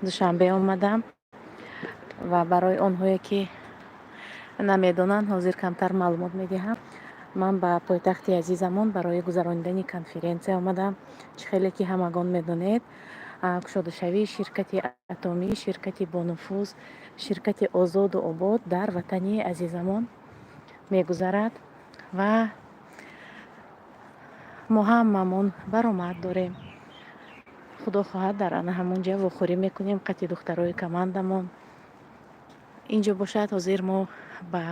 Душанбе омадам ва барои онҳое, ки намедонанд, ҳозир камтар маълумот медиҳам. Ман ба пойтахти азизамон барои гузаронидани конференсия омадам. Чӣ хеле ки ҳамагон медонед, кушодашавии ширкати Атомӣ, ширкати бонуфуз, ширкати озоду обод дар ватани азизамон мегузарад ва мо ҳамамон баромад дорем. Худо хоҳад, дар ана ҳамон ҷа вохӯрӣ мекунем қати духтарои командамон. Инҷо бошад, ҳозир мо ба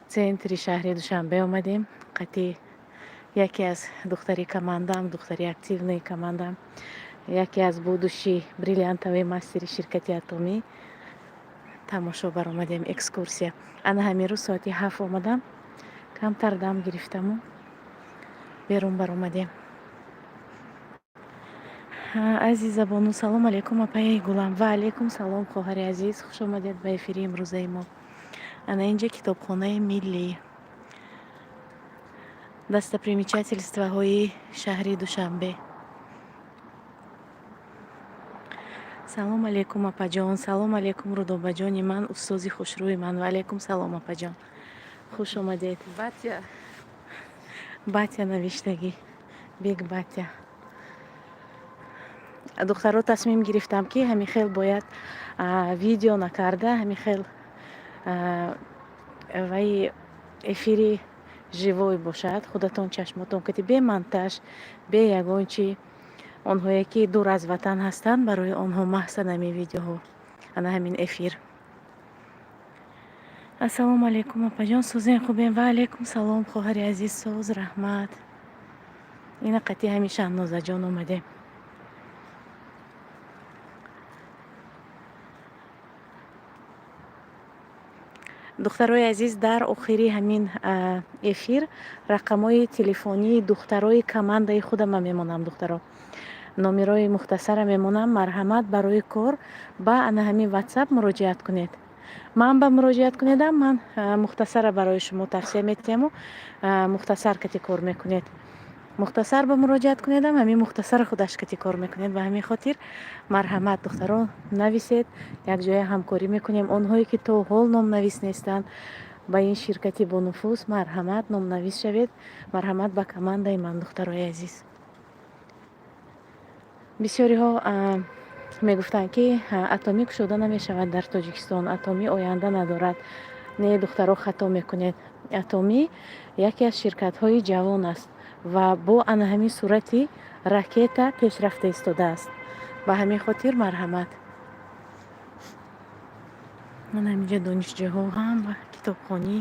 центри шаҳри Душанбе омадем қати яке аз духтари командам, духтари активный командам, яке аз будущий бриллиантовый мастери ширкати Атомӣ. Тамошо баромадем, экскурсия. Ана ҳамин рӯз соати 7 омадам, камтар дам гирифтаму берун баромадем. Азизабону, салом алейкум, апаи гулам. Ва алейкум салом, хоҳари азиз, хуш омадед ба эфири имрӯзаи мо. Ана инҷа китобхонаи миллӣ, достопримечательство ҳои шаҳри Душанбе. Салом алейкум, апаҷон. Салом алейкум, Рудобаҷони ман, устози хушрӯи ман. Ва алейкум салом, апаҷон, хуш омадед. Батя. Батя навиштагӣ, биг батя. Духтаро, тасмим гирифтам, ки ҳамин хел бояд видео накарда, ҳамин хел ваи эфири живой бошад, худатон чашмотон кати, бе монтаж, бе ягон чи. Онҳое ки дур аз ватан ҳастанд, барои онҳо маҳсан ҳамин видеоҳо, ана ҳамин эфир. Ассалому алайкум, апаҷон, созен, хубем? Ва алайкум салом, хоҳари азиз, соз, раҳмат. Ина қати ҳамин Шаҳнозаҷон омадем. Духтарои азиз, дар охири ҳамин эфир рақамҳои телефонии духтарои командаи худама мемонам. Духтаро, номерои мухтасара мемонам. Марҳамат, барои кор ба ана ҳамин Ватсап муроҷиат кунед. Ман ба муроҷиат кунедам, ман мухтасара барои шумо тавсия метиҳаму мухтасар кати кор мекунед. Мухтасар ба муроҷиат кунедам, ҳамин мухтасара худаш кати кор мекунед. Ба ҳамин хотир, марҳамат, духтаро, нависед, якҷоя ҳамкорӣ мекунем. Онҳое ки то ҳол номнавис нестанд ба ин ширкати бонуфуз, марҳамат, номнавис шавед. Марҳамат ба командаи ман, духтарои азиз. Бисёриҳо мегуфтанд, ки Атомӣ кушода намешавад дар Тоҷикистон, Атомӣ оянда надорад. Не, духтаро, хато мекунед. Атомӣ яке аз ширкатҳои ҷавон аст ва бо ана ҳамин сурати ракета пешрафта истодааст. Ба ҳамин хотир, марҳамат. Ман ҳаминҷа донишҷӯҳо ҳам ва китобхонӣ.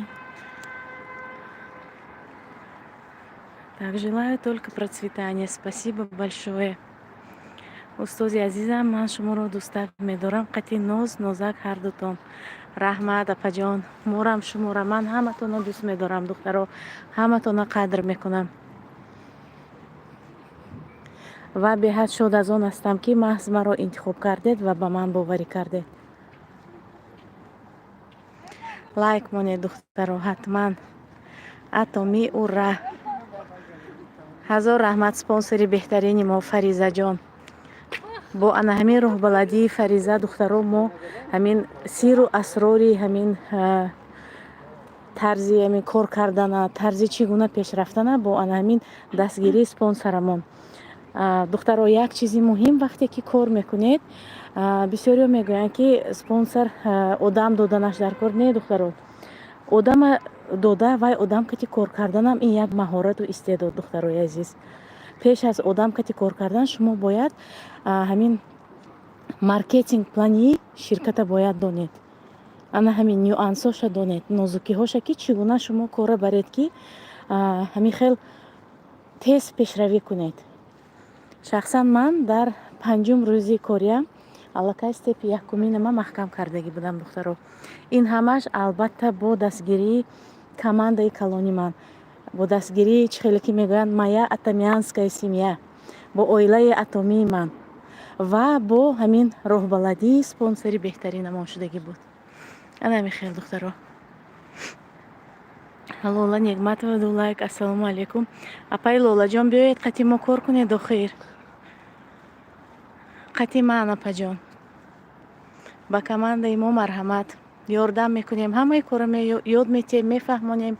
Так, желаю только процветания. Спасибо большое, устози азизам, ман шуморо дӯстак медорам, қати ноз нозак ҳардутон. Раҳмат, апаҷон, морам шуморо. Ман ҳаматонро дӯст медорам, духтаро, ҳаматонро қадр мекунам ва беҳад шод аз он ҳастам, ки маҳз маро интихоб кардед ва ба ман боварӣ кардед. Лайк монед, духтаро, ҳатман. Атомӣ, ура! Ҳазор раҳмат, спонсори беҳтарини мо Фаризаҷон. Бо ана ҳамин роҳбаладии Фариза, духтаро, мо ҳамин сирру асрори ҳамин тарзи ҳамин кор кардана, тарзи чӣ гуна пешрафтана бо ана ҳамин дастгирии спонсорамон. Духтаро, як чизи муҳим: вақте ки кор мекунед, бисёриҳо мегӯянд, ки спонсор одам доданаш дар кор. Не, духтаро, одама дода, вай одам кати кор карданам ин як маҳорату истеъдод. Духтарои азиз, пеш аз одам кати кор кардан шумо бояд ҳамин маркетинг плани ширката бояд донед, ана ҳамин нюансоша донед, нозукиҳоша, ки чӣ гуна шумо кора баред, ки ҳамин хел тез пешравӣ кунед. Шахсан ман дар панҷум рӯзи кориам аллакай степи якуминама маҳкам кардагӣ будам, духтаро. Ин ҳамаш, албатта, бо дастгирии командаи калони ман, бо дастгирии, чӣ хеле ки мегӯянд, моя атомианская семья, бо оилаи атомии ман ва бо ҳамин роҳбаладии спонсори беҳтаринамон шудагӣ буд. Ана ҳамин хел, духтаро. Лола Негматова, ду лайк. Ассалому алайкум, апаи Лолаҷон, биёед, қати мо кор кунед охир. Қати ман, апаҷон, ба командаи мо марҳамат, ёрдам мекунем, ҳамаи корро ёд метиҳем, мефаҳмонем.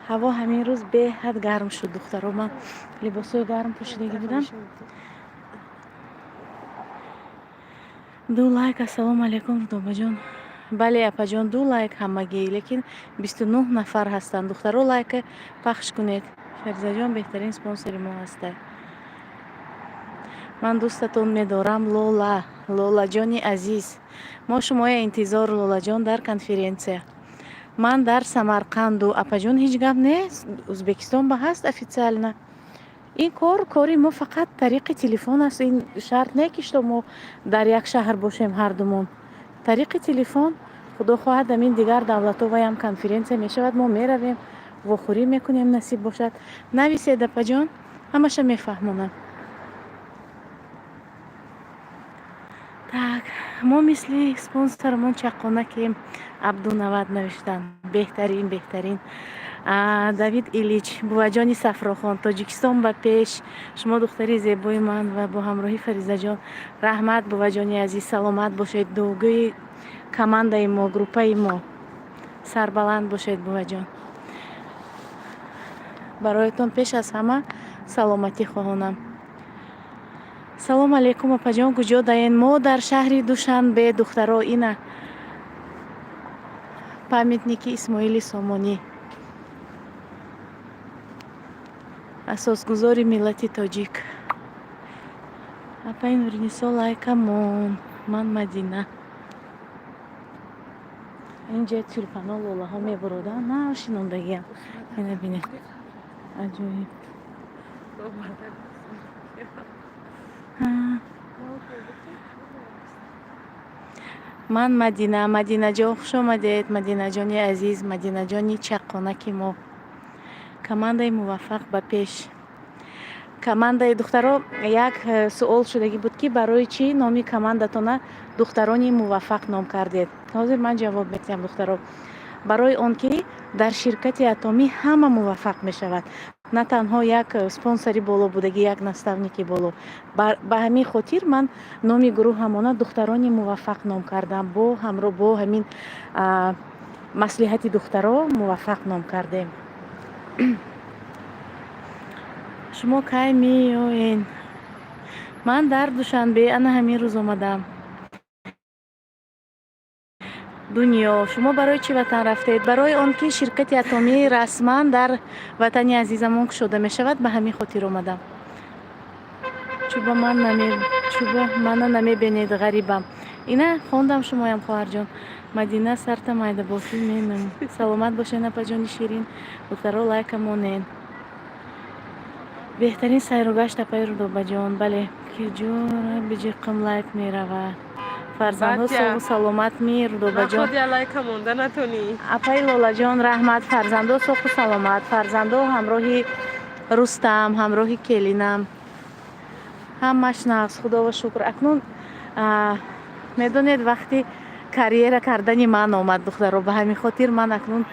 Ҳаво ҳамин рӯз беҳад гарм шуд, духтаро. Ман либосҳои гарм пӯшидагӣ будам. Ду лайк. Ассалому алайкум, Рудобаҷон. Бале, апаҷон, ду лайк ҳамагӣ, лекин 29 нафар ҳастанд. Духтаро, лайка пахш кунед. Фаризаҷон беҳтарин спонсори мо ҳастад. Ман дӯстатон медорам, Лола. Лолаҷони азиз, мо шумоя интизор, Лолаҷон, дар конференсия. Ман дар Самарқанду. Апаҷон, ҳеҷ гап нест, Ӯзбекистон ба ҳаст официально. Ин кор, кори мо фақат тариқи телефон аст. Ин шарт не, ки что мо дар як шаҳр бошем ҳардумон. Тариқи телефон. Худо хоҳад, амин дигар давлатҳо ваям конференсия мешавад, мо меравем, вохӯрӣ мекунем, насиб бошад. Нависед, апаҷон, ҳамаша мефаҳмонам. Так, мо мисли спонсорамон чаққонакем. Абдунавад навиштанд. Беҳтарин, беҳтарин. Давид Илич, буваҷони Сафрохон, Тоҷикистон ба пеш, шумо духтари зебои ман ва бо ҳамроҳи Фаризаҷон. Раҳмат, буваҷони азиз, саломат бошед, дугӯи командаи мо, группаи мо. Сарбаланд бошед, буваҷон. Бароятон пеш аз ҳама саломатӣ хоҳонам. Салом алейкум, апаҷон, куҷо даен? Мо дар шаҳри Душанбе, духтаро. Ина памятники Исмоили Сомонӣ, асосгузори миллати тоҷик. Апаи Нуринисо, лайкамон. Ман Мадина. Инҷа тюльпано, лолаҳо мебуроданд, нав шинондагиам. Ина бинед, аҷоиб. Ман Мадина. Мадинаҷон, хуш омадед, Мадинаҷони азиз, Мадинаҷони чаққонаки мо. Командаи муваффақ ба пеш. Командаи духтаро, як суол шудагӣ буд, ки барои чӣ номи командатона «Духтарони муваффақ» ном кардед. Ҳозир ман ҷавоб медиҳам, духтаро. Барои он ки дар ширкати Атомӣ ҳама муваффақ мешавад, на танҳо як спонсори боло будагӣ, як наставники боло. Ба ҳамин хотир ман номи гурӯҳамона «Духтарони муваффақ» ном кардам. Бо ҳамроҳ бо ҳамин маслиҳати духтаро «Муваффақ» ном кардем. Шумо кай меоен? Ман дар Душанбе ана ҳамин рӯз омадам. Дунё, шумо барои чӣ ватан рафтед? Барои он ки ширкати Атомӣ расман дар ватани азизамон кушода мешавад, ба ҳамин хотир омадам. Чуба мана намебинед, ғарибам. Ина хондам шумоям, хоҳарҷон Мадина, сарта майда бошӣ менам. Саломат бошед, апаҷони ширин. Духтаро, лайка монен. Беҳтарин сайругашт, апаи Рудобаҷон. Бале, киҷора биҷиқим, лайк меравад. Фарзандҳо соғу саломат ми, Рудобаҷон? Апаи Лолаҷон, раҳмат. Фарзандҳо соғу саломат, фарзандҳо ҳамроҳи Рустам, ҳамроҳи келинам, ҳамаш нағз, худоро шукр. Акнун медонед, вақти карьера кардани ман омад, духтаро. Ба ҳамин хотир ман акнун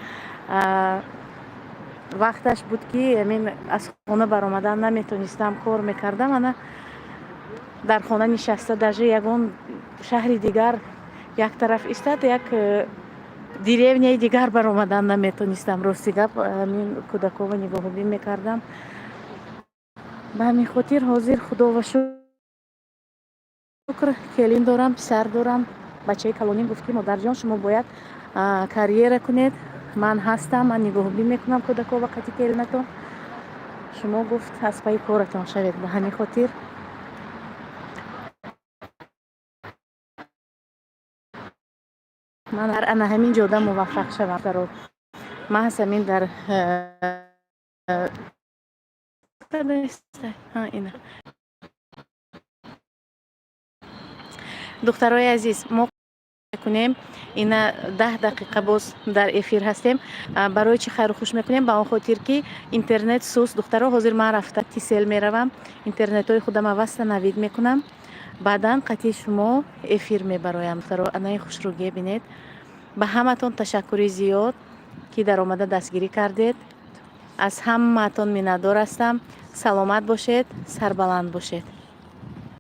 вақташ буд, ки амин аз хона баромадан наметонистам, кор мекардам, ана дар хона нишаста, даже ягон шаҳри дигар як тараф истад, як деревняи дигар баромадан наметонистам. Рости гап, ҳамин кӯдакова нигоҳубин мекардам. Ба ҳамин хотир ҳозир, худоро шукр, келин дорам, писар дорам. Бачаи калоним гуфт, ки модарҷон, шумо бояд карьера кунед, ман ҳастам, ман нигоҳубин мекунам кӯдакова қати келинатон, шумо, гуфт, аз пайи коратон шавед. Ба ҳамин хотир ман ана ҳамин ҷода муваффақ шавам. Маҳз ҳамин дар ина. Духтарои азиз, мо мекунем, ина 10 дақиқа боз дар эфир ҳастем. Барои чӣ хайру хуш мекунем? Ба он хотир ки интернет суст, духтаро. Ҳозир ман рафта Тисел меравам, интернетҳои худам восстановить мекунам, баъдан қатъи шумо эфир мебароям. Духтаро, анаи хушрӯгие бинед. Ба ҳаматон ташаккури зиёд, ки даромада дастгирӣ кардед. Аз ҳамаатон миннатдор ҳастам. Саломат бошед, сарбаланд бошед.